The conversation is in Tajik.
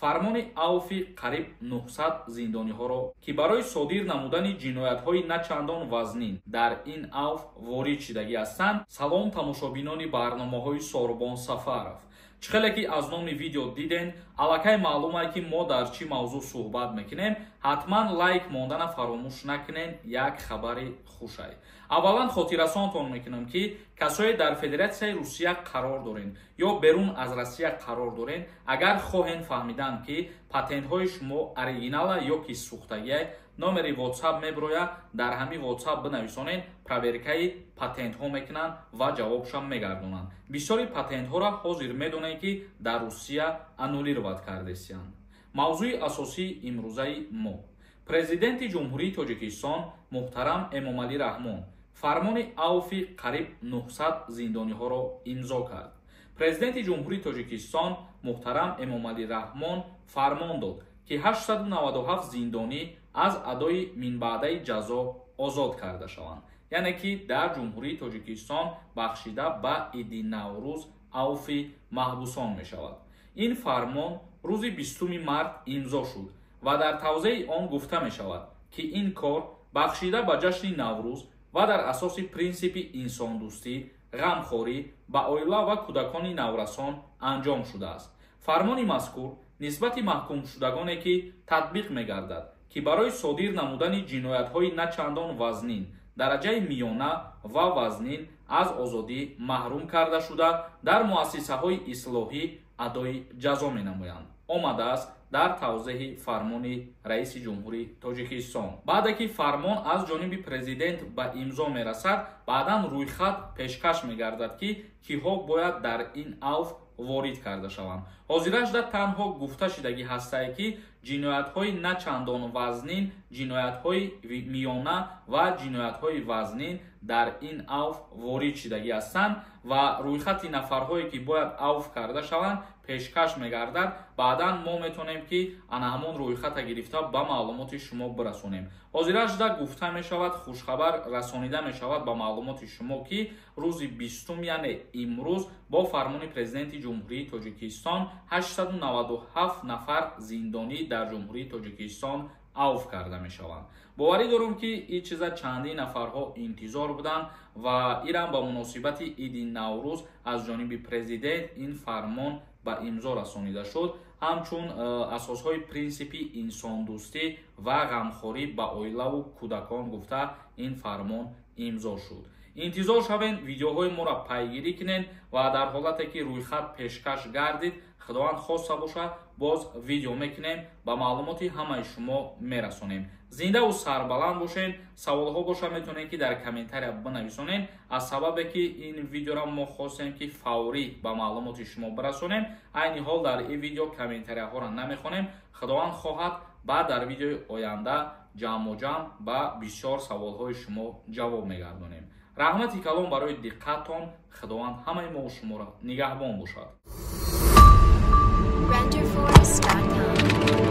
Фармони авфи қариб 900 зиндониҳоро, ки барои содир намудани ҷиноятҳои начандон вазнин дар ин авф ворид шидагӣ ҳастанд. Салом, тамошобинони барномаҳои Сорбон Сафаров. Чӣ хеле ки аз номи видео диден, аллакай маълум ай, ки мо дар чӣ мавзӯъ суҳбат мекунем. Ҳатман лайк мондана фаромӯш накунен. Як хабари хушай. Аввалан хотиррасонтон мекунам, ки касое дар Федератсияи Русия қарор дорен ё берун аз Россия қарор дорен, агар хоҳен фаҳмидан, ки патентҳои шумо оригинала ё ки сӯхтагия, номери WhatsApp мебирояд, дар ҳамин WhatsApp бинависонен, проверкаи патентҳо мекунанд ва ҷавобшам мегардонанд. Бисёри патентҳоро ҳозир медонем, ки дар Русия аннулировать кардесиянд. Мавзӯи асосии имрӯзаи мо: Президенти Ҷумҳурии Тоҷикистон муҳтарам Эмомалӣ Раҳмон фармони авфи қариб 900 зиндониҳоро имзо кард. Президенти Ҷумҳурии Тоҷикистон муҳтарам Эмомалӣ Раҳмон фармон дод, ки 897 зиндонӣ аз адои минбаъдаи ҷазо озод карда шаванд, яъне ки дар Ҷумҳурии Тоҷикистон бахшида ба иди Наврӯз авфи маҳбусон мешавад. Ин фармон рӯзи 20 март имзо шуд ва дар тавзеҳи он гуфта мешавад, ки ин кор бахшида ба ҷашни Наврӯз ва дар асоси принсипи инсондӯстӣ, ғамхорӣ ба оила ва кӯдакони наврасон анҷом шудааст. Фармони мазкур нисбати маҳкумшудагоне ки татбиқ мегардад, ки барои содир намудани ҷиноятҳои начандон вазнин, дараҷаи миёна ва вазнин аз озодӣ маҳрум карда шуда, дар муассисаҳои ислоҳӣ адои ҷазо менамоянд, омадааст дар тавзеҳи фармони раиси Ҷумҳури Тоҷикистон. Баъде ки фармон аз ҷониби президент ба имзо мерасад, баъдан рӯйхат пешкаш мегардад, ки киҳо бояд дар ин авф ворид карда шаванд. Ҳозирашда танҳо гуфта шидагӣ ҳастае, ки ҷиноятҳои начандон вазнин, ҷиноятҳои миёна ва ҷиноятҳои вазнин дар ин авф ворид шидагӣ ҳастанд ва рӯйхати нафарҳое, ки бояд авф карда шаванд, пешкаш мегардад. Баъдан мо метавонем, ки ана ҳамон рӯйхата гирифта ба маълумоти шумо бирасонем. Ҳозирашда гуфта мешавад, хушхабар расонида мешавад ба маълумоти шумо, ки рӯзи 20-ум, яъне имрӯз, бо фармони Президенти Ҷумҳурии Тоҷикистон 897 нафар зиндонӣ дар Ҷумҳурии Тоҷикистон авф карда мешаванд. Боварӣ дорам, ки ин чиза чандин нафарҳо интизор буданд ва ирам ба муносибати иди Наврӯз аз ҷониби президент ин фармон ба имзо расонида шуд, ҳамчун асосҳои принсипи инсондӯстӣ ва ғамхорӣ ба оилаву кӯдакон гуфта ин фармон имзо шуд. Интизор шавен, видеоҳои моро пайгирӣ кунед ва дар ҳолате ки рӯйхат пешкаш гардид, Худованд хоста бошад, боз видео мекунем, ба маълумоти ҳамаи шумо мерасонем. Зиндаву сарбаланд бошед. Саволҳо боша, метавонед, ки дар комментария бинависонед. Аз сабабе ки ин видеоро мо хостем, ки фаврӣ ба маълумоти шумо бирасонем, айни ҳол дар ин видео комментарияҳоро намехонем. Худованд хоҳад, баъд дар видеои оянда ҷамъу ҷамъ ба бисёр саволҳои шумо ҷавоб мегардонем. Раҳмати калон барои диққаттон. Худованд ҳамаи мо шуморо нигаҳбон бошад. Renderforest.com.